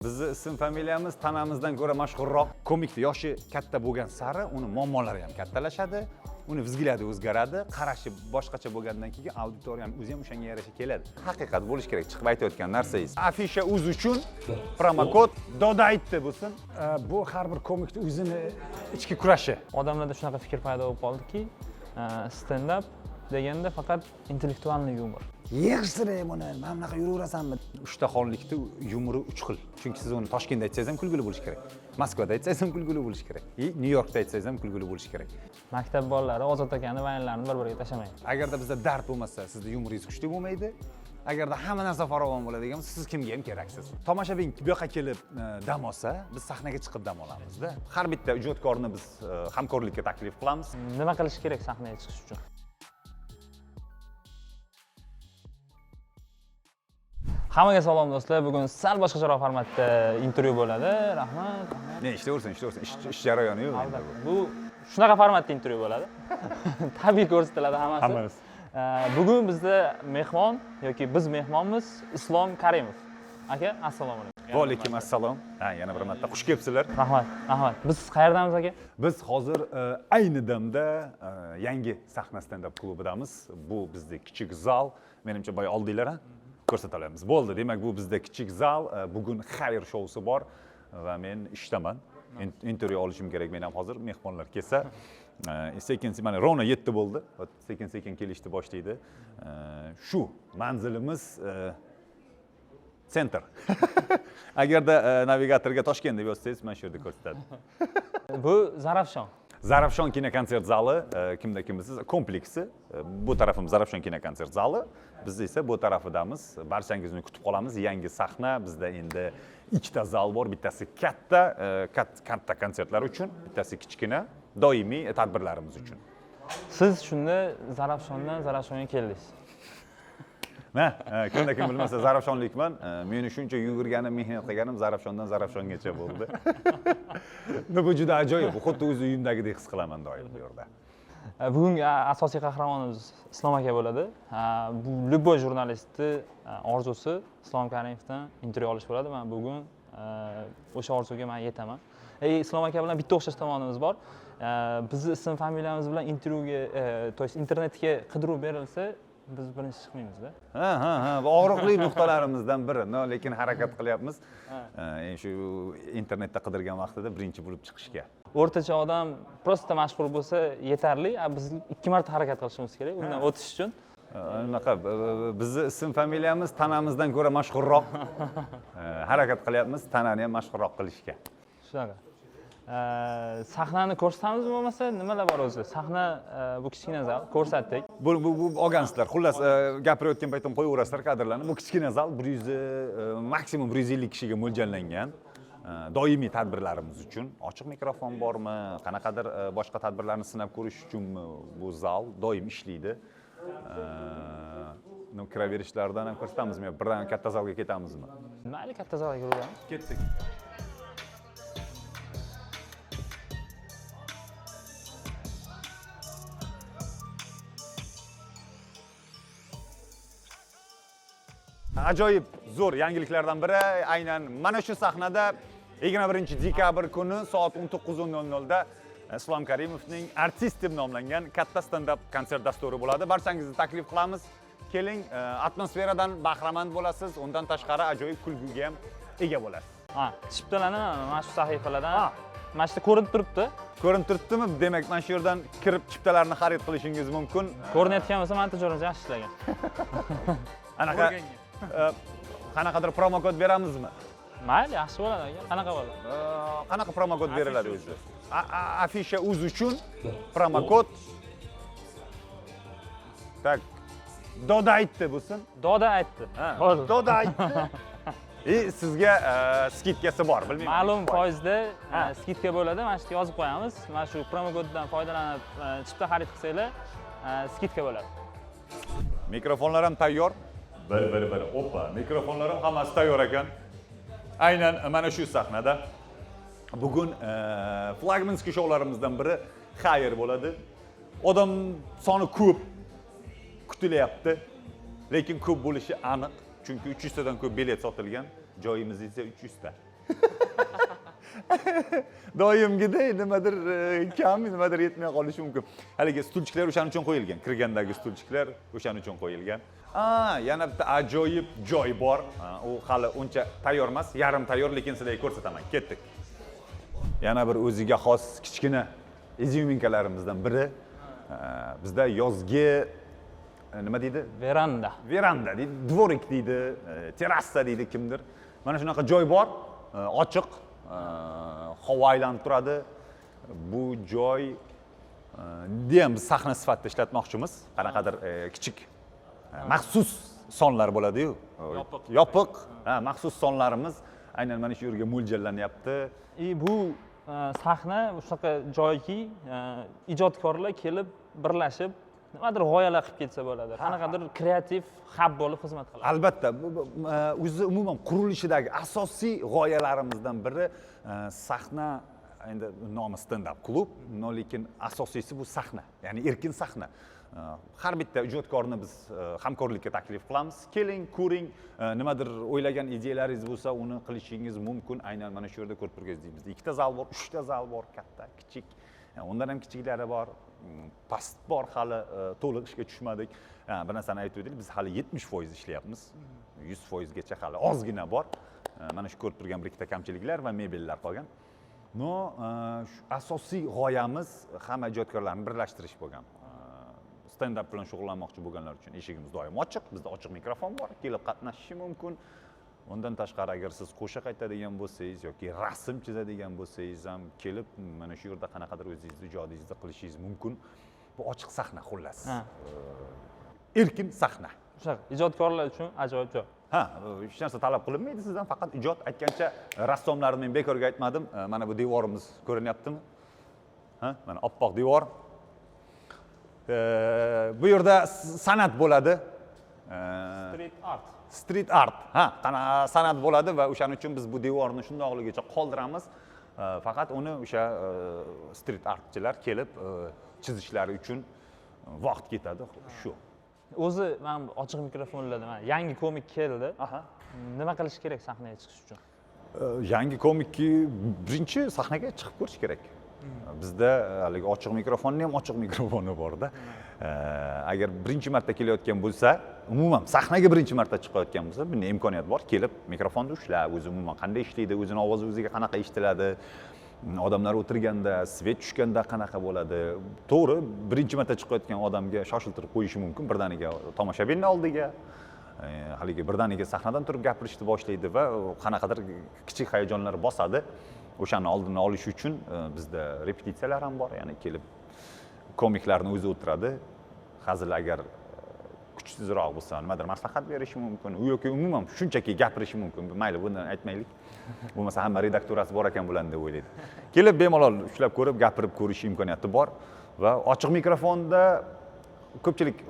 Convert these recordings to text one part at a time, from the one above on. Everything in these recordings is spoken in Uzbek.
Bizni ism familiyamiz tanamizdan ko'ra mashhurroq. Komikni yoshi katta bo'lgan sari uni muammolari ham kattalashadi, uni взгляdi o'zgaradi, qarashi boshqacha bo'lgandan keyin auditoriya ham o'zi ham o'shanga yarasha keladi. Haqiqat bo'lishi kerak chiqib aytayotgan narsangiz. Afisha uz uchun promokod doda aytdi bo'lsin. Bu har bir komikni o'zini ichki kurashi. Odamlarda shunaqa fikr paydo bo'lib qoldiki, stand-up deganda faqat интеллектуальный yumor. Yig'ishtirib uni, mana bunaqa yuraverasanmi? Uchta xonlikni yumori uch xil. Chunki siz uni Toshkentda aytsangiz ham kulgili bo'lishi kerak. Moskvada aytsangiz ham kulgili bo'lishi kerak. И Nyu-Yorkda aytsangiz ham kulgili bo'lishi kerak. Maktab bolalari Ozod akani vaynlarini bir-biriga tashlamaydi. Agarda bizda dard bo'lmasa, sizni yumoringiz kuchli bo'lmaydi. Agarda hamma narsa farovon bo'ladigan bo'lsa, siz kimga ham keraksiz. Tomoshabin bu yoqqa kelib dam olsa, biz sahnaga chiqib dam olamizda. Har bitta ijodkorni biz hamkorlikka taklif qilamiz. Nima qilish kerak sahnaga chiqish uchun? Hammaga salom do'stlar. Bugun sal boshqacharoq formatda intervyu bo'ladi. Rahmat. Rahmat. Ne ishlayversin, ishlayversin. Ish jarayoni yo'q endi bu. Bu shunaqa formatda intervyu bo'ladi. Tabiiy ko'rsatiladi hammasi. Hammasi. Bugun bizda mehmon yoki biz mehmonmiz Islom Karimov. Aka, assalomu alaykum. Va alaykum assalom. Ha, yana bir marta xush kelibsizlar. Rahmat, rahmat. Biz qayerdamiz aka? Biz hozir ayni damda yangi sahna stand-up klubidamiz. Bu bizda kichik zal. Menimcha boya oldinglar ha? Ko'rsata olamiz. Bo'ldi. Demak, bu bizda kichik zal. Bugun xayr shousi bor va men ishdaman. Intervyu olishim kerak men ham hozir mehmonlar kelsa. Sekin mana ровно 7 bo'ldi. Sekin sekin kelishni boshlaydi. Shu manzilimiz центр. Agarda navigatorga Toshkent deb yozsangiz, mana shu yerda ko'rsatadi. Bu Zarafshon. Zarafshon kinokonsert zali, kimda kim bilsiz, kompleksi. Bu tarafimiz Zarafshon kinokonsert zali. Biz esa bu tarafidamiz. Barchangizni kutib qolamiz. Yangi sahna, bizda endi ikkita zal bor. Bittasi katta, katta konsertlar uchun, bittasi kichkina doimiy tadbirlarimiz uchun. Siz shunda Zarafshondan Zarafshonga keldingiz. Na, kimda kim bilmasa Zarafshonlikman. Meni shuncha yugurganim, mehnat qilganim Zarafshondan Zarafshongacha bo'ldi. Bu juda ajoyib. Xuddi o'z uyimdagidek his qilaman doim bu yerda. Bugungi asosiy qahramonimiz Islom aka bo'ladi. Bu любой jurnalistni orzusi Islom Karimovdan intervyu olish bo'ladi. Men bugun o'sha orzuga men yetaman. Islom aka bilan bitta o'xshash tomonimiz bor. Bizni ism familiyamiz bilan intervyuga, то есть internetga qidiruv berilsa, biz birinchi chiqmaymizda. Ha, bu og'riqli nuqtalarimizdan biri. No, lekin harakat qilyapmiz. Shu internetda qidirgan vaqtida birinchi bo'lib chiqishga. O'rtacha odam просто mashhur bo'lsa yetarli, a biz 2 marta harakat qilishimiz kerak undan o'tish uchun. Unaqa bizni ism familiyamiz tanamizdan ko'ra mashhurroq. Harakat qilyapmiz tanani ham mashhurroq qilishga. Shunaqa. Sahnani ko'rsatamizmi bo'lmasa nimalar bor o'zi? Sahna bu kichkina zal ko'rsatdik. Bu olgansizlar. Xullas, gapirayotgan paytim qo'yaverasizlar kadrlarni. Bu kichkina zal 100 maksimum 150 kishiga mo'ljallangan. Doimiy tadbirlarimiz uchun ochiq mikrofon bormi, qanaqadir boshqa tadbirlarni sinab ko'rish uchunmi bu zal doim ishlaydi. No, kiraverishlardan ham ko'rsatamizmi yo birdan katta zalga ketamizmi? Mayli, katta zalga kiraveramiz. Ketdik. Ajoyib zo'r yangiliklardan biri aynan mana shu sahnada 21 dekabr kuni soat 19:00 da Islom Karimovning Artist deb nomlangan katta stand-up konsert dasturi bo'ladi. Barchangizni taklif qilamiz. Keling, atmosferadan bahramand bo'lasiz, undan tashqari ajoyib kulguga ham ega bo'lasiz. Ha, chiptalarni mana shu sahifalardan mana shu yerda ko'rinib turibdi. Ko'rinib turibdimi? Demak, mana shu yerdan kirib chiptalarni xarid qilishingiz mumkin. Ko'rinayotgan bo'lsa, montajyorimiz yaxshi ishlagan. Anaqa qanaqadir promokod beramizmi? Mayli, yaxshi bo'ladi aka. Qanaqa bo'ladi? Qanaqa promokod beriladi o'zi? Afisha uz uchun promokod. Так, doda aytdi bo'lsin. Doda aytdi. Ha, Bo'ldi. doda aytdi. И sizga скидка si bor, bilmayman. Ma'lum foizda скидка bo'ladi. Mana shu yerga yozib qo'yamiz. Mana shu promokoddan foydalanib chipta xarid qilsanglar, скидка bo'ladi. Mikrofonlar ham tayyor. Bir bir bir. Oppa, mikrofonlar ham hammasi tayyor ekan. Aynan mana shu sahnada bugun флагманский shoularimizdan biri xayr bo'ladi. Odam soni ko'p kutilyapti. Lekin ko'p bo'lishi aniq, chunki 300 tadan ko'p bilet sotilgan, joyimiz esa 300 ta. Doimgidek nimadir kam, nimadir yetmay qolishi mumkin. Haligi стульчик lar o'shaning uchun qo'yilgan. Kirgandagi стульчик lar o'shaning uchun qo'yilgan. A, yana bitta ajoyib joy bor. U hali uncha tayyor emas, yarim tayyor, lekin sizlarga ko'rsataman. Ketdik. Yana bir o'ziga xos kichkina изюминка larimizdan biri. Bizda yozgi nima deydi? Veranda. Veranda deydi, дворик deydi, terrasa deydi kimdir. Mana shunaqa joy bor, ochiq, havo aylanib turadi. Bu joy ham biz sahna sifatida ishlatmoqchimiz. Qanaqadir kichik maxsus sonlar bo'ladi-yu. Yopiq. Yopiq, ha, maxsus sonlarimiz aynan mana shu yerga mo'ljallanyapti. И bu sahna shunaqa joyki, ijodkorlar kelib birlashib, nimadir g'oyalar qilib ketsa bo'ladi. Qanaqadir kreativ hub bo'lib xizmat qiladi. Albatta, o'zi umuman qurilishidagi asosiy g'oyalarimizdan biri sahna. Endi nomi stand up klub, но lekin asosiysi bu sahna, ya'ni erkin sahna. Har bitta ijodkorni biz hamkorlikka taklif qilamiz. Keling, ko'ring, nimadir o'ylagan ideyalaringiz bo'lsa, uni qilishingiz mumkin. Aynan mana shu yerda ko'rib turganingizdek, bizda ikkita zal bor, uchta zal bor, katta, kichik, undan ham kichiklari bor, past bor, hali to'liq ishga tushmadik. Ha, bir narsani aytib o'taylik, biz hali 70% ishlayapmiz, 100%gacha hali ozgina bor. Mana shu ko'rib turgan bir ikkita kamchiliklar va mebellar qolgan. Но shu asosiy g'oyamiz hamma ijodkorlarni birlashtirish bo'lgan. Stand up bilan shug'ullanmoqchi bo'lganlar uchun eshigimiz doim ochiq, bizda ochiq mikrofon bor, kelib qatnashishi mumkin. Undan tashqari, agar siz qo'shiq aytadigan bo'lsangiz yoki rasm chizadigan bo'lsangiz ham, kelib mana shu yerda qanaqadir o'zingizni ijodingizni qilishingiz mumkin. Bu ochiq sahna, xullas. Erkin sahna. Shunaqa ijodkorlar uchun ajoyib joy. Ha, hech narsa talab qilinmaydi sizdan, faqat ijod. Aytgancha, rassomlarni men bekorga aytmadim. Mana bu devorimiz ko'rinyaptimi? Ha, mana oppoq devor. Bu yerda san'at bo'ladi. Street art. Street art, ha, qana san'at bo'ladi va o'shaning uchun biz bu devorni shundoqligicha qoldiramiz. Faqat uni o'sha street artchilar kelib chizishlari uchun vaqt ketadi shu. O'zi mana bu ochiq mikrofonlarda mana yangi komik keldi. Nima qilish kerak sahnaga chiqish uchun? Yangi komikki birinchi sahnaga chiqib ko'rish kerak. Bizda haligi ochiq mikrofonni ham ochiq mikrofoni borda. Agar birinchi marta kelayotgan bo'lsa, umuman sahnaga birinchi marta chiqayotgan bo'lsa, bunda imkoniyat bor, kelib mikrofonni ushlab, o'zi umuman qanday ishlaydi, o'zini ovozi o'ziga qanaqa eshitiladi, odamlar o'tirganda, свет tushganda qanaqa bo'ladi. To'g'ri, birinchi marta chiqayotgan odamga shoshiltirib qo'yishi mumkin birdaniga tomoshabinni oldiga. Haligi birdaniga sahnadan turib gapirishni boshlaydi va qanaqadir kichik hayajonlar bosadi. O'shani oldini olish uchun bizda repetitsiyalar ham bor, ya'ni kelib komiklarni o'zi o'tiradi, hazil agar kuchsizroq bo'lsa, nimadir maslahat berishi mumkin u yoki umuman shunchaki gapirishi mumkin. Mayli, buni aytmaylik, bo'lmasa hamma redakturasi bor ekan bularni deb o'ylaydi. Kelib bemalol ushlab ko'rib, gapirib ko'rish imkoniyati bor va ochiq mikrofonda ko'pchilik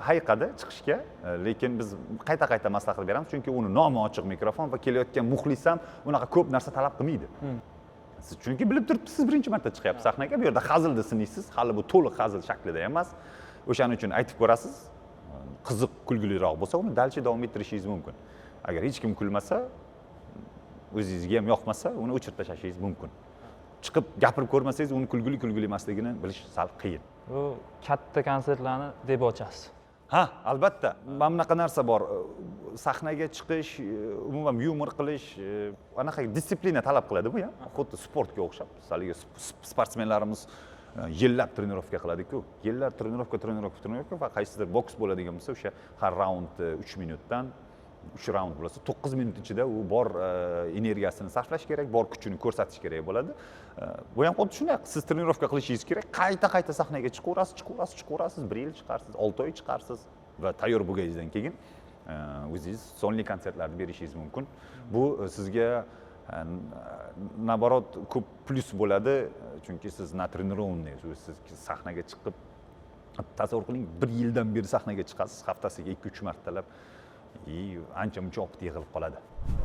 hayiqadi chiqishga, lekin biz qayta qayta maslahat beramiz, chunki uni nomi ochiq mikrofon va kelayotgan muxlis ham unaqa ko'p narsa talab qilmaydi. Siz chunki bilib turibsiz, birinchi marta chiqyapsiz sahnaga, bu yerda hazilni sinaysiz, hali bu to'liq hazil shaklida emas. O'shaning uchun aytib ko'rasiz, qiziq, kulgiliroq bo'lsa, uni дальше davom ettirishingiz mumkin. Agar hech kim kulmasa, o'zingizga ham yoqmasa, uni o'chirib tashlashingiz mumkin. Chiqib gapirib ko'rmasangiz, uni kulgili, kulgili emasligini bilish sal qiyin. Bu katta konsertlarni debochasi. Ha, albatta, mana bunaqa narsa bor. Sahnaga chiqish, umuman yumor qilish anaqa дисциплина talab qiladi. Bu ham xuddi sportga o'xshab. Haligi sportsmenlarimiz yillab тренировка qiladiku, yillab тренировка, тренировка, тренировка va qaysidir boks bo'ladigan bo'lsa, o'sha har raund 3 minutdan, uch raund bo'lsa, 9 minut ichida u bor energiyasini sarflash kerak, bor kuchini ko'rsatish kerak bo'ladi. Bu ham xuddi shunday, siz тренировка qilishingiz kerak, qayta qayta sahnaga chiqaverasiz, chiqaverasiz, chiqaverasiz, bir yil chiqarsiz, 6 oy chiqarsiz va tayyor bo'lganingizdan keyin o'zingiz sonli konsertlarni berishingiz mumkin. Bu sizga наоборот ko'p plyus bo'ladi, chunki siz натренированный. Siz sahnaga chiqib, tasavvur qiling, bir yildan beri sahnaga chiqasiz haftasiga ikki uch martalab и ancha muncha опыт yig'ilib qoladi.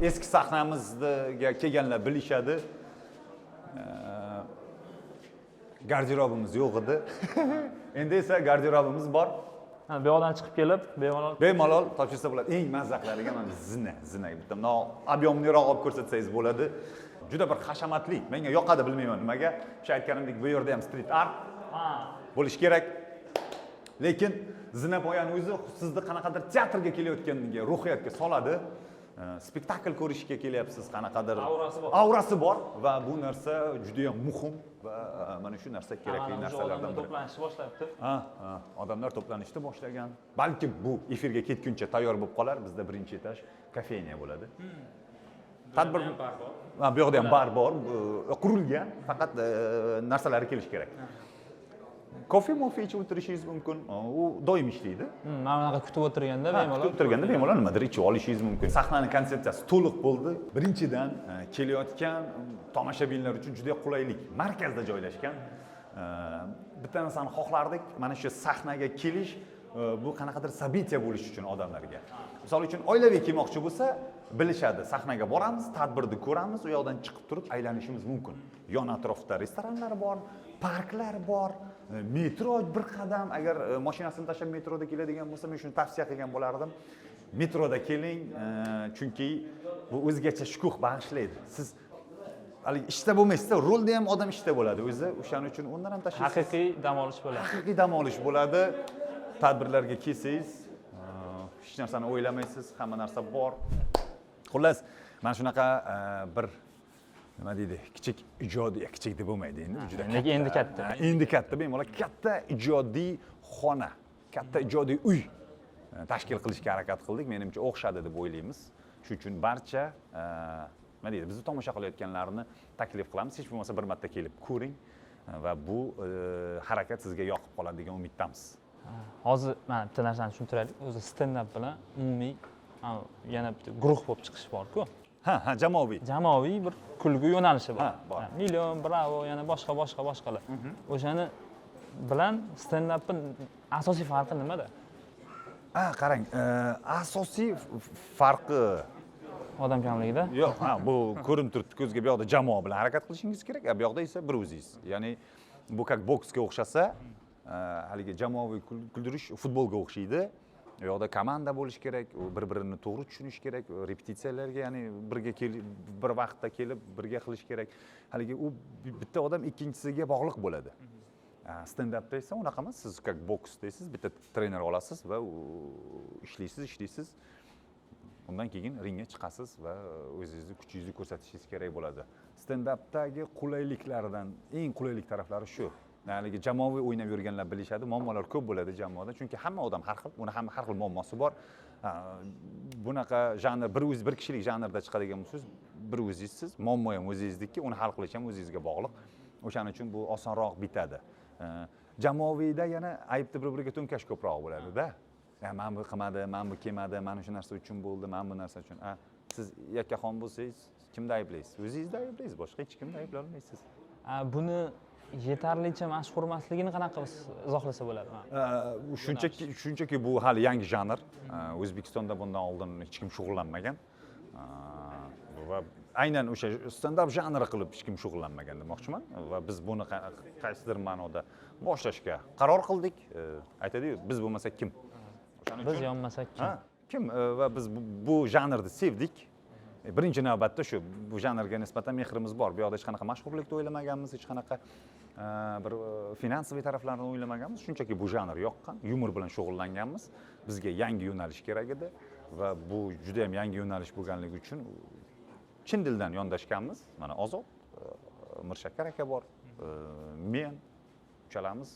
Eski sahnamizga kelganlar bilishadi, garderobimiz yo'q edi, endi esa garderobimiz bor. Ha, bu yoqdan chiqib kelib bemalol. Bemalol topshirsa bo'ladi. Eng mazza qiladigan mana zina, zina bitta bundoq объемный roq olib ko'rsatsangiz bo'ladi. Juda bir hashamatli, menga yoqadi, bilmayman nimaga. O'sha aytganimdek, bu yerda ham street art bo'lishi kerak, lekin zinapoyani o'zi sizni qanaqadir teatrga kelayotganga ruhiyatga soladi. Spektakl ko'rishga kelyapsiz, qanaqadir Aurasi bor. Aurasi bor va bu narsa juda yam muhim va mana shu narsa kerakli Mana уже narsalardan odamlar biri. to'planishni boshlabdi. Ha, odamlar to'planishni boshlagan. Balki bu efirga ketguncha tayyor bo'lib qolar. Bizda birinchi этаж кофейня bo'ladi. Tadbir. Ha, bu yoqda ham bar bor, qurilgan, faqat narsalari kelishi kerak. Kofe mofe ichib o'tirishingiz mumkin. U doim ishlaydi. Mana bunaqa kutib o'tirganda bemalol. Kutib o'tirganda bemalol nimadir ichib olishingiz mumkin. Sahnani konsepsiyasi to'liq bo'ldi. Birinchidan, kelayotgan tomoshabinlar uchun juda qulaylik. Markazda joylashgan. Bitta narsani xohlardik, mana shu sahnaga kelish bu qanaqadir событие bo'lishi uchun odamlarga. Misol uchun, oilaviy kelmoqchi bo'lsa, bilishadi, sahnaga boramiz, tadbirni ko'ramiz, u yoqdan chiqib turib aylanishimiz mumkin. Yon atrofda restoranlar bor, parklar bor, metro bir qadam. Agar mashinasini tashlab metroda keladigan bo'lsa, men shuni tavsiya qilgan bo'lardim. Metroda keling, chunki bu o'zgacha shukuh bag'ishlaydi. Siz haligi ishda bo'lmaysizda, rulda ham odam ishda bo'ladi o'zi, o'shaning uchun undan ham tashlaysiz. Haqiqiy dam olish bo'ladi. Haqiqiy dam olish bo'ladi. Tadbirlarga kelsangiz, hech narsani o'ylamaysiz, hamma narsa bor. Xullas, mana shunaqa bir, nima deydi, kichik ijodiy, kichik deb bo'lmaydi endi, juda. Lekin endi katta. Ha, endi katta, bemalol katta ijodiy xona, katta ijodiy uy tashkil qilishga harakat qildik. Menimcha, o'xshadi deb o'ylaymiz. Shuning uchun barcha nima deydi, bizni tomosha qilayotganlarni taklif qilamiz, hech bo'lmasa bir marta kelib ko'ring va bu harakat sizga yoqib qoladi degan umiddamiz. Hozir mana bitta narsani tushuntiraylik. O'zi stendap bilan umumiy mana yana bitta guruh bo'lib chiqish bor-ku. Ha, jamoaviy. Jamoaviy bir kulgu yo'nalishi bor. Ha, bor. Ha, Million, Bravo, yana boshqa boshqa boshqalar. O'shani bilan stendapni asosiy farqi nimada? Ha, qarang, asosiy farqi Odam kamligida. Yo'q, ha, bu ko'rinib turibdi ko'zga. Bu yoqda jamoa bilan harakat qilishingiz kerak, a bu yoqda esa bir o'zingiz. Ya'ni bu как boksga o'xshasa, haligi jamoaviy kuldirish futbolga o'xshaydi. U yoqda komanda bo'lishi kerak, u bir birini to'g'ri tushunish kerak, repetitsiyalarga, ya'ni birga kelib, bir vaqtda kelib, birga qilish kerak. Haligi u bitta odam ikkinchisiga bog'liq bo'ladi. Stendapda esa unaqa emas. Siz как boks deysiz, bitta trener olasiz va u ishlaysiz, ishlaysiz. Undan keyin ringga chiqasiz va o'zingizni kuchingizni ko'rsatishingiz kerak bo'ladi. Stendapdagi qulayliklardan eng qulaylik taraflari shu. Haligi jamoaviy o'ynab yurganlar bilishadi, muammolar ko'p bo'ladi jamoada, chunki hamma odam har xil, uni ham har xil muammosi bor. Bunaqa janr, bir o'zi bir kishilik janrda chiqadigan bo'lsangiz, bir o'zingizsiz, muammo ham o'zingizniki, uni hal qilish ham o'zingizga bog'liq. O'shaning uchun bu osonroq bitadi. Jamoaviyda yana aybni bir biriga to'nkash ko'proq bo'ladida. Ya, mana bu qilmadi, mana bu kelmadi, mana shu narsa uchun bo'ldi, mana bu narsa uchun. A, siz yakkaxon bo'lsangiz, kimni ayblaysiz? O'zingizni ayblaysiz, boshqa hech kimni ayblay olmaysiz. A, buni yetarlicha mashhur emasligini qanaqa qilib izohlasa bo'ladi? Shunchaki bu hali yangi janr. O'zbekistonda bundan oldin hech kim shug'ullanmagan. Va aynan o'sha stendap janri qilib hech kim shug'ullanmagan demoqchiman. Va biz buni qaysidir ma'noda boshlashga qaror qildik. Aytadiyu, biz bo'lmasa kim? O'shaning Biz uchun- yonmasak kim? Ha, kim? Va biz bu janrni sevdik. Birinchi navbatda shu, bu janrga nisbatan mehrimiz bor. Bu yoqda hech qanaqa mashhurlikni o'ylamaganmiz, hech qanaqa bir финансовый taraflarini o'ylamaganmiz. Shunchaki bu janr yoqqan, yumor bilan shug'ullanganmiz. Bizga yangi yo'nalish kerak edi va bu juda ham yangi yo'nalish bo'lganligi uchun chin dildan yondashganmiz. Mana Ozod, Mirshakar aka bor, men, uchalamiz.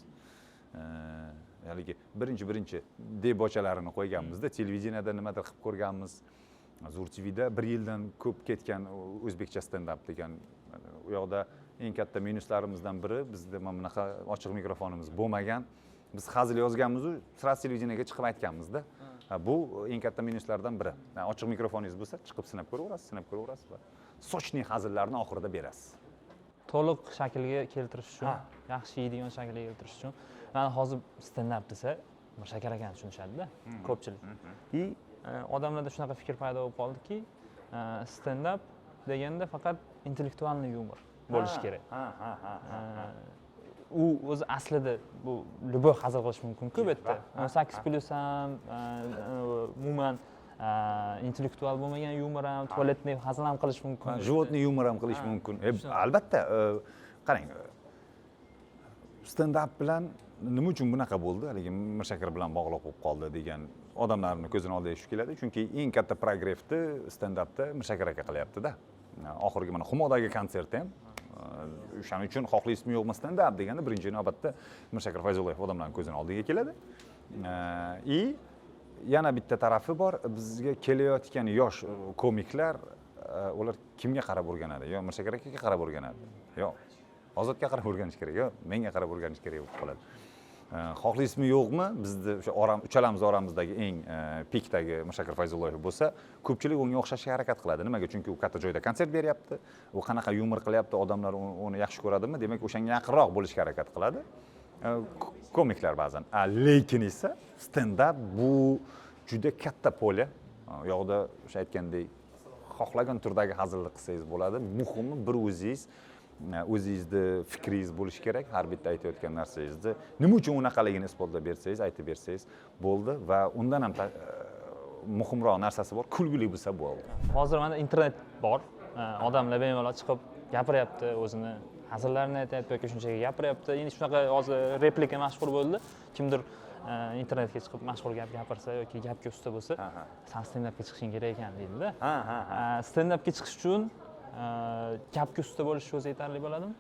Haligi birinchi debochalarini qo'yganmizda, televideniyada nimadir qilib ko'rganmiz. Zo'r TVda bir yildan ko'p ketgan o'zbekcha stendap degan. U yoqda eng katta minuslarimizdan biri, bizda mana bunaqa ochiq mikrofonimiz bo'lmagan. Biz hazil yozganmizu, сразу televideniyaga chiqib aytganmizda. Ha, bu eng katta minuslardan biri. Ha, ochiq mikrofoningiz bo'lsa, chiqib sinab ko'raverasiz, sinab ko'raverasiz va сочный hazillarni oxirida berasiz. To'liq shaklga keltirish uchun, yaxshi yeydigan shaklga keltirish uchun. Mana hozir stendap desa, Mirshakar akani tushunishadida ko'pchilik. И odamlarda shunaqa fikr paydo bo'lib qoldiki, stendap deganda faqat интеллектуальный yumor bo'lishi kerak. Ha ha ha U o'zi aslida bu любой hazil qilish mumkin-ku bu yerda. 18+ ham, umuman Intellektual bo'lmagan yumor ham, туалетный hazil ham qilish mumkin. Животный yumor ham qilish mumkin. Albatta, qarang, stendap bilan nima uchun bunaqa bo'ldi, haligi Mirshakar bilan bog'liq bo'lib qoldi degan odamlarni ko'zini oldiga shu keladi. Chunki eng katta прогрев ni stendapda Mirshakar aka qilyapti-da. Oxirgi mana Xumodagi konserti ham o'shaning uchun, xohlaysizmi yo'qmi, stendap deganda birinchi navbatda Mirshakar Fayzullayev odamlarni ko'zini oldiga keladi. И yana bitta tarafi bor, bizga kelayotgan yosh komiklar, ular kimga qarab o'rganadi? Yo Mirshakar akaga qarab o'rganadi, yo Ozodga qarab o'rganish kerak, yo menga qarab o'rganish kerak bo'lib qoladi. Xohlaysizmi yo'qmi, bizni o'sha uchalamiz oramizdagi eng pikdagi Mirshakar Fayzullayev bo'lsa, ko'pchilik unga o'xshashga harakat qiladi. Nimaga? Chunki u katta joyda konsert beryapti, u qanaqa yumor qilyapti, odamlar uni yaxshi ko'radimi, demak o'shanga yaqinroq bo'lishga harakat qiladi. Komiklar ba'zan. Lekin esa stendap bu juda katta поле. U yoqda o'sha aytgandek xohlagan turdagi hazilni qilsangiz bo'ladi. Muhimi bir o'zingizni fikringiz bo'lishi kerak. Har bitta aytayotgan narsangizni nima uchun unaqaligini isbotlab bersangiz, aytib bersangiz bo'ldi. Va undan ham muhimroq narsasi bor, kulgili bo'lsa bo'ldi. Hozir mana internet bor. Odamlar bemalol chiqib gapiryapti, o'zini hazillarini aytyapti yoki shunchaki gapiryapti. Endi shunaqa hozir replika mashhur bo'ldi. Kimdir internetga chiqib mashhur gap gapirsa yoki gapga usta bo'lsa, san stendapga chiqishing kerak ekan deydi-da. Stendapga chiqish uchun gapga usta bo'lish o'zi yetarli bo'ladimi?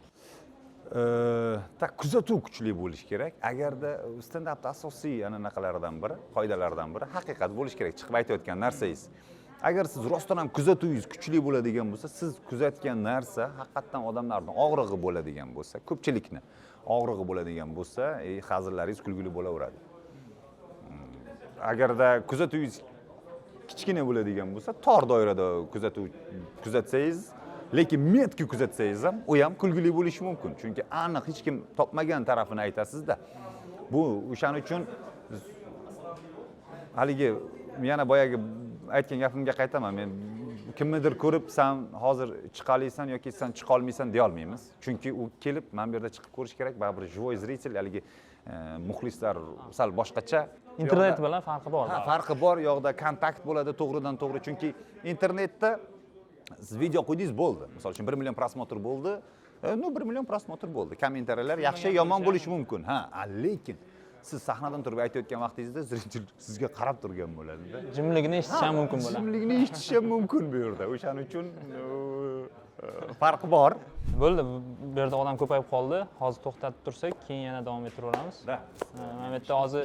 Так, kuzatuv kuchli bo'lishi kerak. Agarda stendapda asosiy anaqalardan biri, qoidalardan biri haqiqat bo'lishi kerak, chiqib aytayotgan narsangiz. Agar siz rostdan ham kuzatuvingiz kuchli bo'ladigan bo'lsa, siz kuzatgan narsa haqiqatdan odamlarning og'rig'i bo'ladigan bo'lsa, ko'pchilikni og'rig'i bo'ladigan bo'lsa, hazillaringiz kulgili bo'laveradi. Agarda kuzatuvingiz kichkina bo'ladigan bo'lsa, tor doirada kuzatsangiz, lekin метко kuzatsangiz ham, u ham kulgili bo'lishi mumkin. Chunki aniq hech kim topmagan tarafini aytasizda. Bu o'shaning uchun haligi yana boyagi aytgan gapimga qaytaman. Men kimnidir ko'rib san hozir chiqa olmaysan yoki san chiqa olmaysan deya olmaymiz. Chunki u kelib mana bu yerda chiqib ko'rish kerak. Baribir живой зритель, haligi muxlislar sal boshqacha. Internet bilan farqi bor. Ha, farqi bor. U yoqda kontakt bo'ladi to'g'ridan to'g'ri. Chunki internetda siz video qo'ydingiz, bo'ldi. Misol uchun 1 million просмотр bo'ldi. Ну, 1 million просмотр bo'ldi. Kommentariyalar yaxshi, yomon bo'lishi mumkin. Ha, lekin siz sahnadan turib aytayotgan vaqtingizda зритель sizga qarab turgan bo'ladi-da. Jimligini eshitish ham mumkin bo'ladi. Jimligini eshitish ham mumkin bu yerda. O'shaning uchun farqi bor. Bo'ldi, bu yerda odam ko'payib qoldi. Hozir to'xtatib tursak, keyin yana davom ettiraveramiz. Da. Mana bu yerda hozir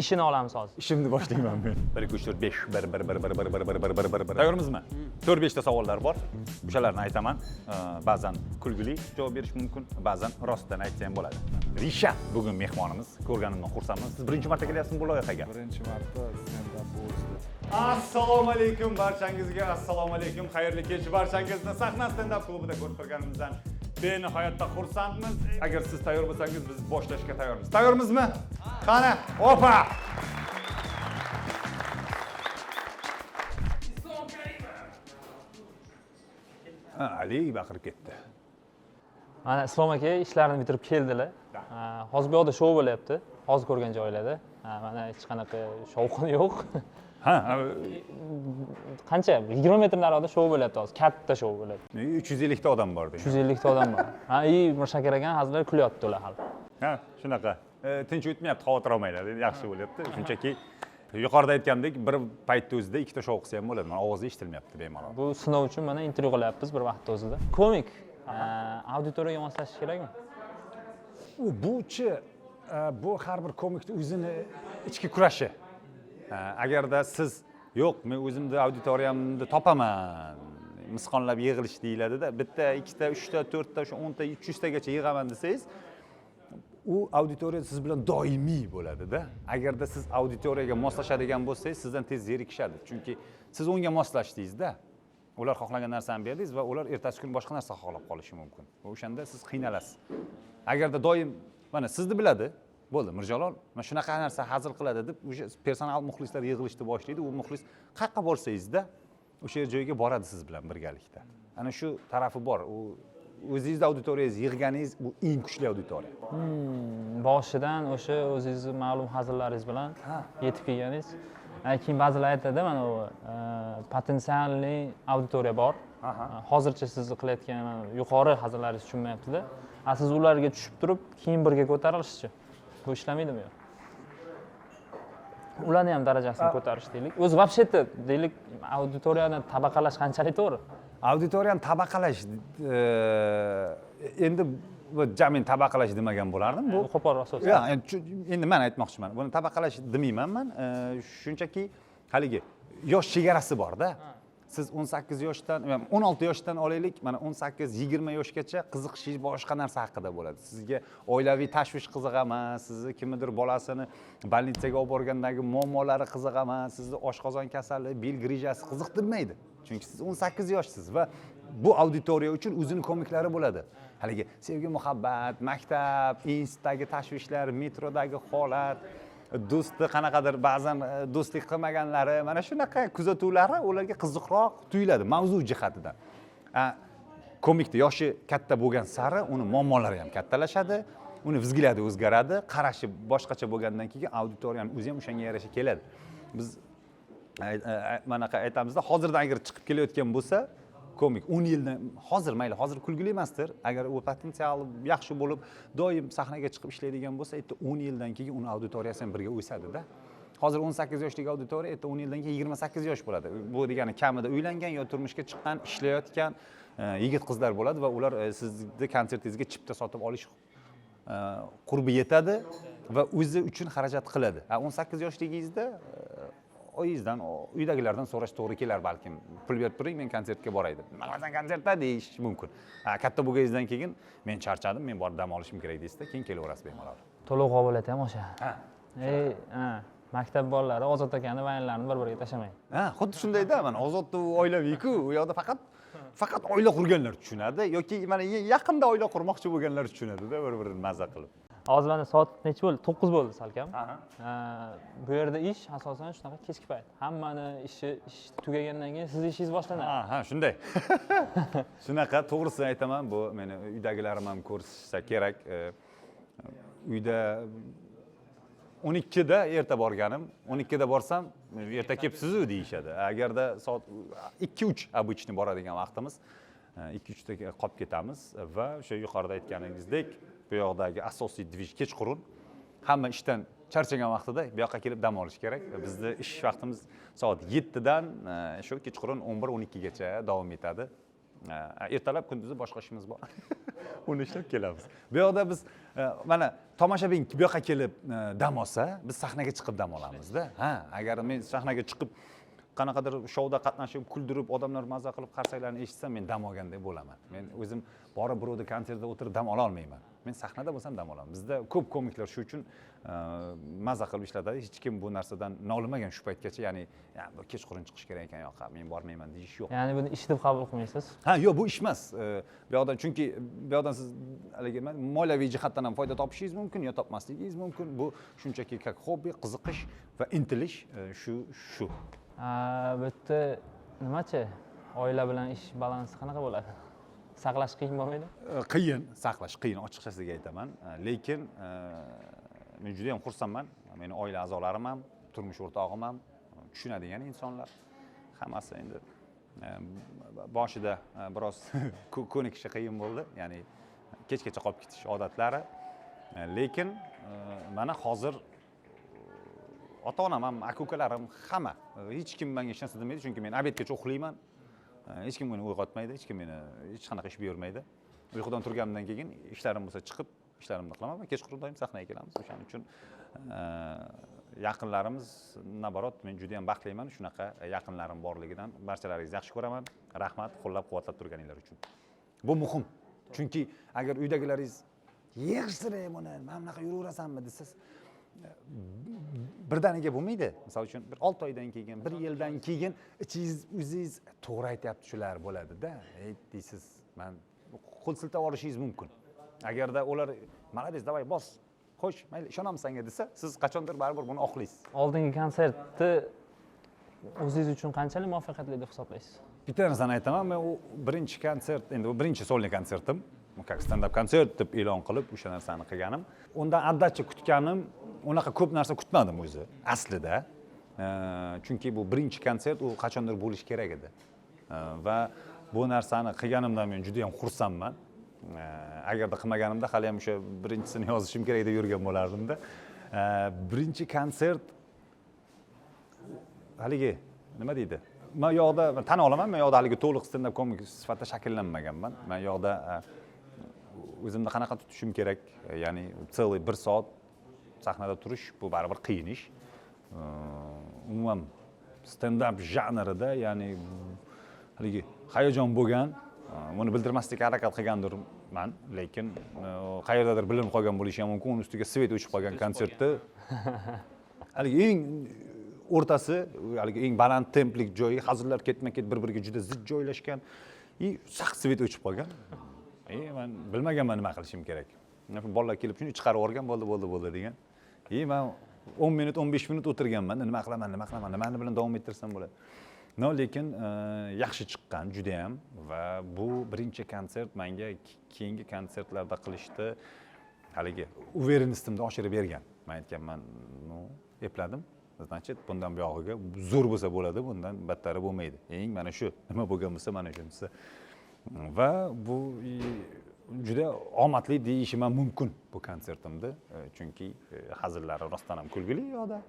ishini olamiz hozir. Ishimni boshlayman men. 1 2 3 4 5 1 1 1 1 1 1 1 1 1 1 1. Tayyormizmi? 4 5 ta savollar bor. O'shalarni aytaman. Ba'zan kulgili javob berish mumkin, ba'zan rostdan aytsa ham bo'ladi. Rishat bugun mehmonimiz. Ko'rganimdan xursandman. Siz birinchi marta kelyapsizmi bu loyihaga? Birinchi marta stand-up bo'ldi. Assalomu alaykum barchangizga, assalomu alaykum, xayrli kech barchangizni Sahna stand-up klubida ko'rib turganimizdan benihoyatda xursandmiz. Agar siz tayyor bo'lsangiz, biz boshlashga tayyormiz. Tayyormizmi? Qani, opa! Ha, Ali baqirib ketdi. Mana Islom aka ishlarini bitirib keldilar. Hozir bu yoqda shou bo'lyapti. Hozir ko'rgan joylarda. Mana hech qanaqa shovqin yo'q. Ha, Qancha? 20 metr naryoqda shou bo'lyapti hozir. Katta shou bo'lyapti. 350 ta odam bor degan. 350 ta odam bor. Ha, и Mirshakar aka hazillar kulyapti ular hali. Ha, shunaqa. Tinch o'tmayapti, xavotir olmanglar. Yaxshi bo'lyapti. Shunchaki yuqorida aytgandek, bir paytda o'zida ikkita shou qilsa ham bo'ladi. Mana ovozi eshitilmayapti bemalol. Bu sinov uchun mana intervyu qilyapmiz bir vaqtda o'zida. Komik auditoriyaga moslashish kerakmi? U buchi, bu har bir komikni o'zini ichki kurashi. Agarda siz yo'q, men o'zimni auditoriyamni topaman, misqonlab yig'ilish deyiladida, bitta, ikkita, uchta, to'rtta, o'sha 10ta, 300 tagacha yig'aman desangiz, u auditoriya siz bilan doimiy bo'ladida. Agarda siz auditoriyaga moslashadigan bo'lsangiz, sizdan tez zerikishadi. Chunki siz unga moslashdingizda. Ular xohlagan narsani berdingiz va ular ertasi kuni boshqa narsa xohlab qolishi mumkin. Va o'shanda siz qiynalasiz. Agarda doim mana sizni biladi, bo'ldi, Mirjalol mana shunaqa narsa hazil qiladi deb o'sha personal muxlislar yig'ilishni boshlaydi. U muxlis qayerqa borsangizda o'sha joyga boradi siz bilan birgalikda. Ana shu tarafi bor. U o'zingizni auditoriyangiz yig'ganingiz bu eng kuchli auditoriya. Boshidan o'sha o'zingizni ma'lum hazillaringiz bilan yetib kelganingiz. Keyin ba'zilar aytadi, mana u потенциальный auditoriya bor. Hozircha sizni qilayotgan mana yuqori hazillaringizni tushunmayaptida. A siz ularga tushib turib, keyin birga ko'tarilishchi, bu ishlamaydimi? Yo'q, ularni ham darajasini ko'tarish deylik o'zi. Вообще то deylik, auditoriyani tabaqalash qanchalik to'g'ri? Auditoriyani tabaqalash, endi bu men tabaqalash demagan bo'lardim bu. Qo'polroq so'z. Ya, endi man aytmoqchiman, buni tabaqalash demayman man, shunchaki haligi yosh chegarasi borda. Siz 18 yoshdan, 16 yoshdan olaylik, mana 18-20 yoshgacha qiziqishingiz boshqa narsa haqida bo'ladi. Sizga oilaviy tashvish qiziq emas, sizni kimnidir bolasini больница ga olib borgandagi muammolari qiziq emas, sizni oshqozon kasali, bel грыжа si qiziqtirmaydi, chunki siz 18 yoshsiz va bu auditoriya uchun o'zini komiklari bo'ladi. Haligi sevgi, muhabbat, maktab, institutdagi tashvishlar, metrodagi holat, do'sti qanaqadir ba'zan do'stlik qilmaganlari, mana shunaqa kuzatuvlari ularga qiziqroq tuyuladi mavzu jihatidan. Komikni yoshi katta bo'lgan sari uni muammolari ham kattalashadi, uni взгляд i o'zgaradi, qarashi boshqacha bo'lgandan keyin auditoriyani o'zi ham o'shanga yarasha keladi. Biz manaqa aytamizda, hozirdan agar chiqib kelayotgan bo'lsa komik, 10 yildan hozir, mayli, hozir kulgili emasdir, agar u potensiali yaxshi bo'lib, doim sahnaga chiqib ishlaydigan bo'lsa, erta 10 yildan keyin uni auditoriyasi ham birga o'sadida. Hozir 18 yoshlik auditoriya erta 10 yildan keyin 28 yosh bo'ladi. Bu degani kamida uylangan yo turmushga chiqqan, ishlayotgan yigit qizlar bo'ladi va ular sizni konsertingizga chipta sotib olish qurbi yetadi va o'zi uchun xarajat qiladi. A 18 yoshligingizda oyingizdan, uydagilardan so'rash to'g'ri kelar balkim, pul berib turing, men konsertga boray deb. Nima qilasan konsertda, deyish mumkin. A katta bo'lganingizdan keyin men charchadim, men borib dam olishim kerak deysizda, keyin kelaverasiz bemalol. To'lov qobiliyati ham oshadi. Ha. Ey, ha, maktab bolalari Ozod akani vaynlarini bir biriga tashlamaydi. Ha, xuddi shundayda. Mana Ozodni u oilaviyku, u yoqda faqat oila qurganlar tushunadi yoki mana yaqinda oila qurmoqchi bo'lganlar tushunadida bir birini maza qilib. Hozir mana soat necha bo'ldi? 9 bo'ldi salkam. Bu yerda ish asosan shunaqa kechki payt, hammani ishi, ish tugagandan keyin sizni ishingiz boshlanadi. Ha, shunday, shunaqa. To'g'risini aytaman, bu meni uydagilarim ham ko'rishsa kerak. Uyda 12da erta borganim, 12da borsam, erta kelibsizu deyishadi. Agarda soat 2-3 обычный boradigan vaqtimiz, 2-3da qolib ketamiz va o'sha yuqorida aytganingizdek, bu yoqdagi asosiy движ kechqurun, hamma ishdan charchagan vaqtida bu yoqqa kelib dam olish kerak. Bizni ish vaqtimiz soat 7dan shu kechqurun 11-12gacha davom etadi. Ertalab, kunduzi boshqa ishimiz bor, uni ishlab kelamiz. Bu yoqda biz mana tomoshabin bu yoqqa kelib dam olsa, biz sahnaga chiqib dam olamizda. Ha, agar men sahnaga chiqib, qanaqadir shouda qatnashib, kuldirib, odamlar maza qilib qarsaklarni eshitsam, men dam olgandek bo'laman. Men o'zim borib birovni konsertida o'tirib dam ola olmayman, men sahnada bo'lsam dam olaman. Bizda ko'p komiklar shu uchun maza qilib ishlatadi. Hech kim bu narsadan nolimagan shu paytgacha, ya'ni "Ya, bu kechqurun chiqish kerak ekan yoqqa, men bormayman" deyish yo'q. Ya'ni buni ish deb qabul qilmaysiz? Ha, yo'q, bu ish emas. Bu yoqdan, chunki bu yoqdan siz haligi nima, moliyaviy jihatdan ham foyda topishingiz mumkin yo topmasligingiz mumkin. Bu shunchaki как хобби, qiziqish va intilish, shu. Bu yerda nimachi, oila bilan ish balansi qanaqa bo'ladi? Saqlash qiyin bo'lmaydi? Qiyin, saqlash qiyin, ochiqchasiga aytaman. Lekin men juda yam xursandman, meni oila a'zolarim ham, turmush o'rtog'im ham tushunadigan insonlar hammasi. Endi boshida biroz ko'nikishi qiyin bo'ldi, ya'ni kechgacha qolib ketish odatlari. Lekin mana hozir ota onam ham, aka ukalarim hamma, hech kim menga hech narsa demaydi, chunki men обед gacha uxlayman. Hech kim meni uyg'otmaydi, hech kim meni hech qanaqa ish buyurmaydi. Uyqudan turganimdan keyin ishlarim bo'lsa, chiqib ishlarimni qilaman va kechqurun doim sahnaga kelamiz. O'shaning uchun yaqinlarimiz, наоборот, men juda yam baxtliman shunaqa yaqinlarim borligidan. Barchalaringizni yaxshi ko'raman, rahmat qo'llab quvvatlab turganinglar uchun. Bu muhim, chunki agar uydagilaringiz yig'ishtiray buni, mana bunaqa yuraverasanmi desangiz, birdaniga bo'lmaydi. Misol uchun, bir 6 oydan keyin, bir yildan keyin ichingiz, o'zingiz to'g'ri aytyapti shular bo'ladida. Ey, deysiz, man qo'l siltab olishingiz mumkin. Agarda ular молодец, давай, bos, xo'sh, mayli, ishonamiz senga desa, siz qachondir baribir buni oqlaysiz. Oldingi konsertni o'zingiz uchun qanchalik muvaffaqiyatli deb hisoblaysiz? Bitta narsani aytaman, men u birinchi konsert, endi u birinchi сольный konsertim, как стендап konsert deb e'lon qilib o'sha narsani qilganim, undan отдача kutganim, unaqa ko'p narsa kutmadim o'zi aslida. Chunki bu birinchi konsert, u qachondir bo'lishi kerak edi. Va bu narsani qilganimdan men juda yam xursandman. Agarda qilmaganimda, hali ham o'sha birinchisini yozishim kerak deb yurgan bo'lardimda. Birinchi konsert haligi, nima deydi, man u yoqda tan olaman, man u yoqda haligi to'liq stendap komik sifatida shakllanmaganman. Man u yoqda o'zimni qanaqa tutishim kerak, ya'ni целый bir soat sahnada turish, bu baribir qiyin ish. Umuman stendap janrida, ya'ni haligi hayajon bo'lgan, buni bildirmaslikka harakat qilgandirman, lekin qayerdadir bilinib qolgan bo'lishi ham mumkin. Uni ustiga свет o'chib qolgan konsertda, haligi eng o'rtasi, haligi eng baland templik joyi, hazillar ketma ket bir biriga juda zid joylashgan и saq свет o'chib qolgan. И man bilmaganman nima qilishim kerak. Bolalar kelib shuni chiqarib yuborgan, "Bo'ldi, bo'ldi, bo'ldi", degan. И man 10 minut, 15 minut o'tirganman, nima qilaman, nima qilaman, nimani bilan davom ettirsam bo'ladi. Но lekin yaxshi chiqqan judayam va bu birinchi konsert manga keyingi konsertlarda qilishni haligi уверенность imni oshirib bergan. Man aytganman, ну, epladim, значит, bundan buyog'iga zo'r bo'lsa bo'ladi, bundan battari bo'lmaydi, eng mana shu nima bo'lgan bo'lsa, mana shunisi. Va bu juda omadli deyishim ham mumkin bu konsertimni. Chunki hazillari rostdan ham kulgili, u yoqda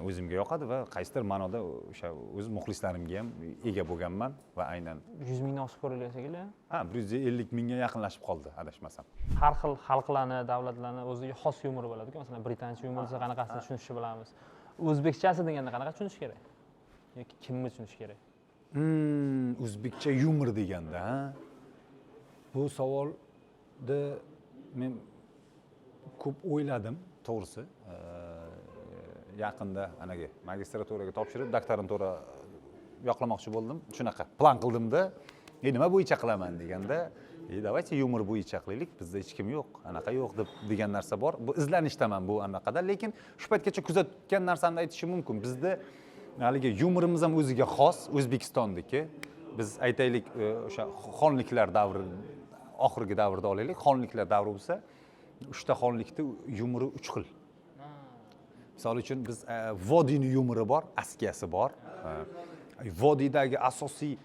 o'zimga yoqadi va qaysidir ma'noda o'sha o'z muxlislarimga ham ega bo'lganman va aynan 100 mingdan oshiq ko'rilgan shekilli. Ha, 150 mingga yaqinlashib qoldi, adashmasam. Har xil xalqlarni, davlatlarni o'ziga xos yumori bo'ladiku. Masalan, британский yumor desa, qanaqasini tushunishni bilamiz. O'zbekchasi deganda qanaqa tushunish kerak yoki kimni tushunish kerak? O'zbekcha yumor deganda, ha, bu savolni men ko'p o'yladim, to'g'risi. Yaqinda anagi magistraturaga topshirib, doktorantura yoqlamoqchi bo'ldim. Shunaqa plan qildimda, e nima bo'yicha qilaman deganda, e давайте yumor bo'yicha qilaylik, bizda hech kim yo'q, anaqa yo'q deb degan narsa bor. Bu izlanishdaman bu anaqada, lekin shu paytgacha kuzatgan narsamni aytishim mumkin. Bizda haligi yumorimiz ham o'ziga xos, O'zbekistonniki. Biz aytaylik, o'sha xonliklar davri, oxirgi davrda olaylik, xonliklar davri bo'lsa, uchta xonlikni yumori uch xil. Misol uchun, biz vodiyni yumori bor, askiyasi bor. Vodiydagi asosiy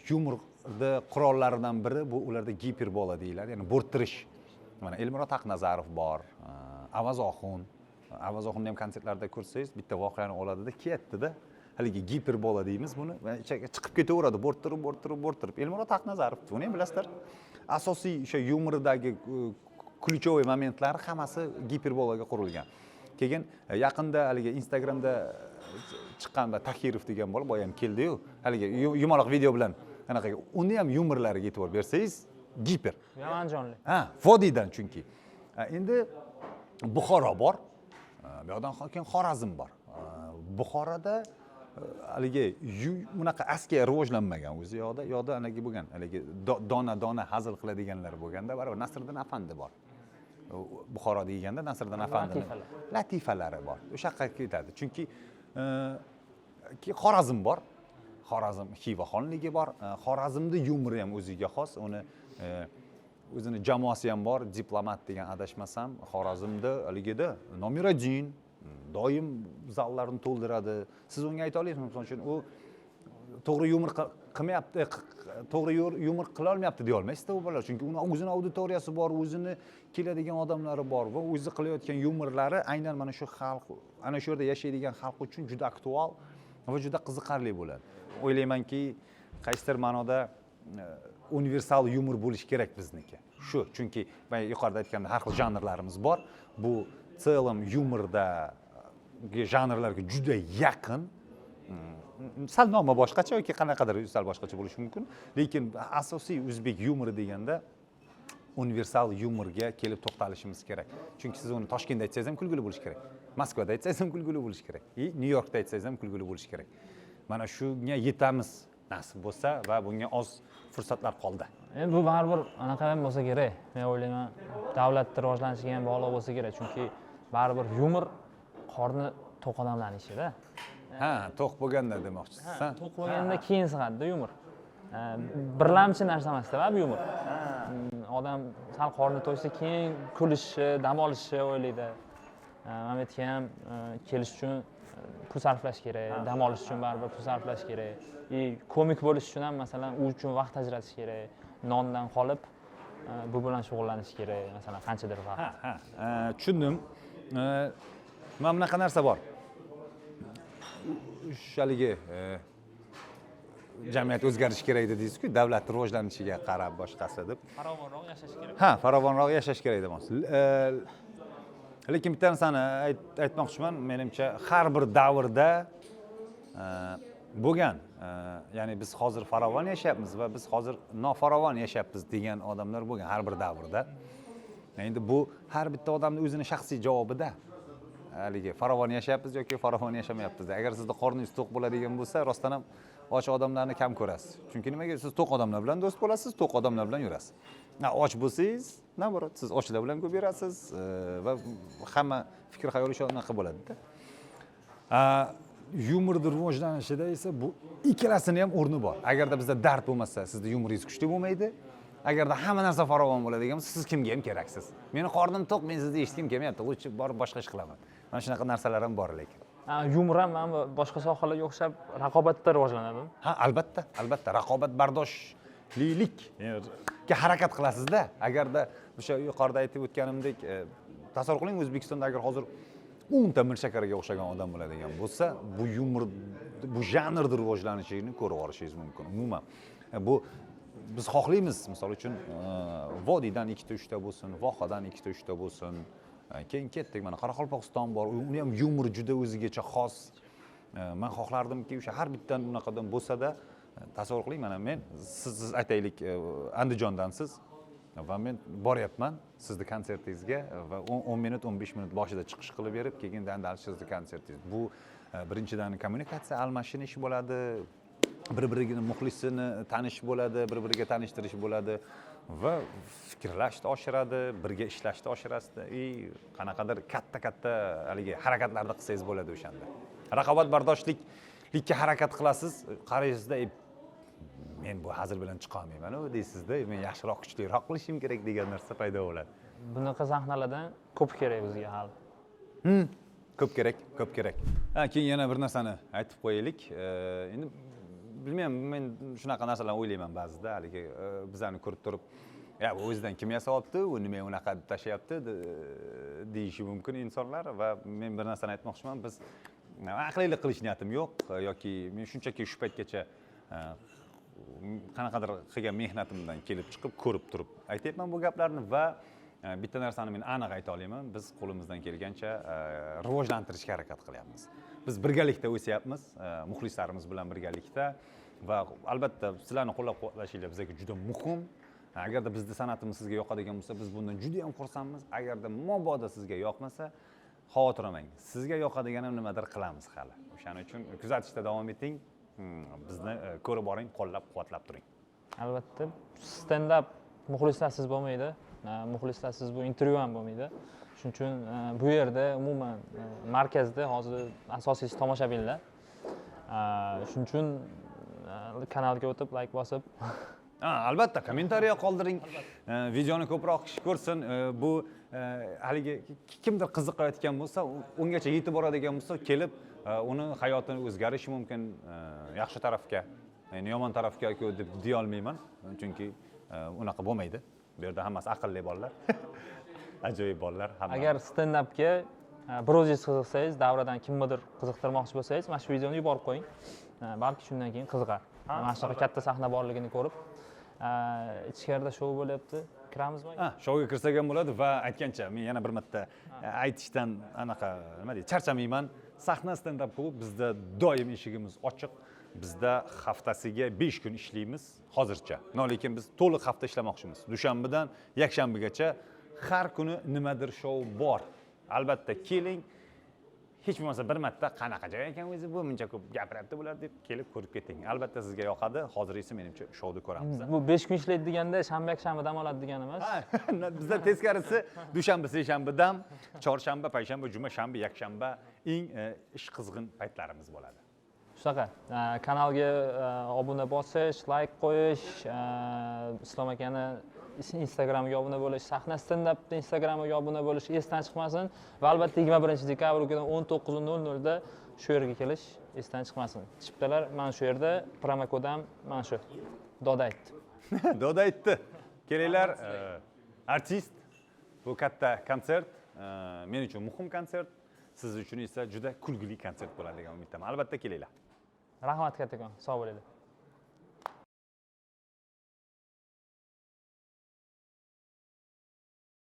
yumorni qurollaridan biri bu ularda giperbola deyiladi, ya'ni bo'rttirish. Mana Elmurod Haqnazarov bor, Avaz Oxun. Avaz Oxunni ham konsertlarida ko'rsangiz, bitta voqeani oladida, ketdida, haligi giperbola deymiz buni, va ichaga chiqib ketaveradi, bo'rttirib, bo'rttirib, bo'rttirib. Elmurod Haqnazarov, uni ham bilasizlar, asosiy o'sha yumoridagi ключевой momentlari hammasi giperbolaga qurilgan. Keyin yaqinda haligi Instagramda chiqqan va Tahirov degan bola boya ham keldiyu, haligi yumaloq video bilan anaqa, uni ham yumorlariga e'tibor bersangiz, giper. Bu ham andijonlik. Ha, vodiydan chunki. Ha, endi Buxoro bor. Ha, bu yoqdan keyin Xorazm bor. Ha, Buxoroda haligi bunaqa askiya rivojlanmagan o'zi yoqda, yoqda anagi bo'lgan, haligi dona dona hazil qiladiganlar bo'lganda, baribir Nasriddin Afandi bor. Buxoro deganda Nasriddin Afandini Latifalar. Latifalari bor, o'sha yoqqa ketadi. Chunki Xorazm bor, Xorazm, Xiva xonligi bor. Xorazmni yumori ham o'ziga xos, uni o'zini jamoasi ham bor, Diplomat degan, adashmasam. Xorazmda haligida номер один, doim zallarni to'ldiradi. Siz unga ayta olasizmi, misol uchun, u to'g'ri yumor qilmayapti, to'g'ri yumor qilolmayapti deya olmaysizda u bola, chunki uni o'zini auditoriyasi bor, o'zini keladigan odamlari bor va o'zi qilayotgan yumorlari aynan mana shu xalq, ana shu yerda yashaydigan xalq uchun juda aktual va juda qiziqarli bo'ladi. O'ylaymanki, qaysidir ma'noda universal yumor bo'lishi kerak bizniki shu, chunki man yuqorida aytgandek, har xil janrlarimiz bor. Bu целом yumorda janrlarga juda yaqin. Sal nomi boshqacha yoki qanaqadir sal boshqacha bo'lishi mumkin, lekin asosiy o'zbek yumori deganda universal yumorga kelib to'xtalishimiz kerak, chunki siz uni Toshkentda aytsangiz ham kulgili bo'lishi kerak, Moskvada aytsangiz ham kulgili bo'lishi kerak и Nyu Yorkda aytsangiz ham kulgili bo'lishi kerak. Mana shunga yetamiz, nasib bo'lsa, va bunga oz fursatlar qoldi. Endi bu baribir anaqa ham bo'lsa kerak, men o'ylayman, davlatni rivojlanishiga ham bog'liq bo'lsa kerak, chunki baribir yumor qorni to'q odamlarni ishida. Ha, to'q bo'lganda demoqchisiz, ha? To'q bo'lganda keyin sig'adida yumor. Birlamchi narsa emasda bu yumor. Odam sal qorni to'ysa, keyin kulishi, dam olishni o'ylaydi. Mana bu yerga ham kelish uchun pul sarflash kerak, dam olish uchun baribir pul sarflash kerak. И komik bo'lish uchun ham, masalan, u uchun vaqt ajratish kerak. Nondan qolib bu bilan shug'ullanish kerak, masalan, qanchadir vaqt. Ha, tushundim. Mana bunaqa narsa bor, o'sha haligi jamiyat o'zgarishi kerak dedingiz-ku, davlat rivojlanishiga qarab boshqasi deb. Farovonroq yashash kerak. Ha, farovonroq yashash kerak demoqchisiz. Lekin bitta narsani aytmoqchiman, menimcha har bir davrda bo'lgan, ya'ni biz hozir farovon yashayapmiz va biz hozir nofarovon yashayapmiz degan odamlar bo'lgan har bir davrda. Endi bu har bitta odamni o'zini shaxsiy javobida, haligi farovon yashayapmiz yoki farovon yashamayapmiz. Agar sizni qorningiz to'q bo'ladigan bo'lsa, rostdan ham och odamlarni kam ko'rasiz, chunki nimaga? Siz to'q odamlar bilan do'st bo'lasiz, to'q odamlar bilan yurasiz. Och bo'lsangiz, наоборот, siz ochlar bilan ko'p yurasiz va hamma fikr xayol o'sha unaqa bo'ladida. Yumorni rivojlanishida esa bu ikkalasini ham o'rni bor. Agarda bizda dard bo'lmasa, sizni yumoringiz kuchli bo'lmaydi. Agarda hamma narsa farovon bo'ladigan bo'lsa, siz kimga ham keraksiz? Meni qornim to'q, men sizni eshitgim kelmayapti, лучше borib boshqa ish qilaman. Mana shunaqa narsalar ham bor lekin. Yumor ham mana bu boshqa sohalarga o'xshab raqobatda rivojlanadi. Ha, albatta, albatta, raqobat bardoshlilikka harakat qilasizda. Agarda o'sha yuqorida aytib o'tganimdek, tasavvur qiling, O'zbekistonda agar hozir 10 ta Mirshakarga o'xshagan odam bo'ladigan bo'lsa, bu yumor, bu janrni rivojlanishini ko'rib olishingiz mumkin umuman. Bu biz xohlaymiz, misol uchun, vodiydan ikkita uchta bo'lsin, vohadan ikkita uchta bo'lsin. Keyin ketdik, mana Qoraqalpog'iston bor, uni ham yumor juda o'zigacha xos. Man xohlardimki, o'sha har bittadan unaqadan bo'lsada, tasavvur qiling, mana men siz aytaylik, Andijondansiz va men boryapman sizni konsertingizga va 10 minut, 15 minut boshida chiqish qilib berib, keyin дальше sizni konsertingiz. Bu birinchidan kommunikatsiya almashinish bo'ladi, bir birini muxlisini tanish bo'ladi, bir biriga tanishtirish bo'ladi va fikrlashni oshiradi, birga ishlashni oshirasizda и qanaqadir katta katta haligi harakatlarni qilsangiz bo'ladi. O'shanda raqobat bardoshlikka harakat qilasiz, qaraysizda, "Ey, men bu hazil bilan chiqolmaymanu", deysizda, "Men yaxshiroq, kuchliroq qilishim kerak", degan narsa paydo bo'ladi. Bunaqa sahnalardan ko'p kerak bizga hali. Ko'p kerak, ko'p kerak. Ha, keyin yana bir narsani aytib qo'yaylik. Endi bilmayman, men shunaqa narsalarni o'ylayman ba'zida, haligi bizani ko'rib turib, "Ya, bu o'zidan kim yasayapti, u nima unaqa deb tashlayapti", deyishi mumkin insonlar. Va men bir narsani aytmoqchiman, biz aqliylik qilish niyatim yo'q yoki men shunchaki shu paytgacha qanaqadir qilgan mehnatimdan kelib chiqib, ko'rib turib aytyapman bu gaplarni. Va bitta narsani men aniq ayta olaman: biz qo'limizdan kelgancha rivojlantirishga harakat qilyapmiz. Biz birgalikda o'syapmiz, muxlislarimiz bilan birgalikda. Va albatta sizlarni qo'llab quvvatlashinglar bizga juda muhim. Agarda bizni san'atimiz sizga yoqadigan bo'lsa, biz bundan juda yam xursandmiz. Agarda mabodo sizga yoqmasa, xavotir olmang, sizga yoqadigan ham nimadir qilamiz hali. O'shaning uchun kuzatishda davom eting. Bizni ko'rib boring, qo'llab quvvatlab turing. Albatta, stendap muxlislarsiz bo'lmaydi. Muxlislarsiz bu intervyu ham bo'lmaydi. Shuning uchun bu yerda umuman markazda hozir asosiysi tomoshabinlar. Shuning uchun kanalga o'tib, layk bosib Ha, albatta, kommentariya qoldiring. Videoni ko'proq kishi ko'rsin. Bu haligi kimdir qiziqayotgan bo'lsa, ungacha yetib boradigan bo'lsa, kelib uni hayotini o'zgarishi mumkin yaxshi tarafga. Endi yomon tarafga deb deya olmayman, chunki unaqa bo'lmaydi. Bu yerda hammasi aqlli bolalar, ajoyib bolalar hamma. Agar stendapga bir o'zingiz qiziqsangiz, davradan kimnidir qiziqtirmoqchi bo'lsangiz, mana shu videoni yuborib qo'ying. Balki shundan keyin qiziqar, mana shunaqa katta sahna borligini ko'rib. Ichkarida shou bo'lyapti, kiramizmi? Ha, shouga kirsak ham bo'ladi. Va aytgancha, men yana bir marta aytishdan anaqa, nima deydi, charchamayman: Sahna stendap klubi, bizda doim eshigimiz ochiq. Bizda haftasiga 5 kun ishlaymiz hozircha, но lekin biz to'liq hafta ishlamoqchimiz. Dushanbadan yakshanbagacha har kuni nimadir shou bor. Albatta keling, hech bo'lmasa bir marta "Qanaqa joy ekan o'zi bu, buncha ko'p gapiryapti bular", deb kelib ko'rib keting, albatta sizga yoqadi. Hozir esa menimcha shouni ko'ramiz. Bu 5 kun ishlaydi deganda shanba, yakshanba dam oladi degani emas. Ha, bizda teskarisi: dushanba, seshanba dam, chorshanba, payshanba, juma, shanba, yakshanba eng ish qizg'in paytlarimiz bo'ladi. Shunaqa, kanalga obuna bosish, layk qo'yish, Islom akani Instagramiga obuna bo'lish, Sahna Stand Up Instagramiga obuna bo'lish esdan chiqmasin va albatta 21 dekabr kuni 19:00 da shu yerga kelish esdan chiqmasin. Chiptalar mana shu yerda, promokod ham mana shu. Doda aytdi. Doda aytdi. Kelinglar, artist, bu katta konsert, men uchun muhim konsert, siz uchun esa juda kulgili konsert bo'ladi degan umiddaman. Albatta kelinglar. Rahmat kattakon, sog' bo'linglar.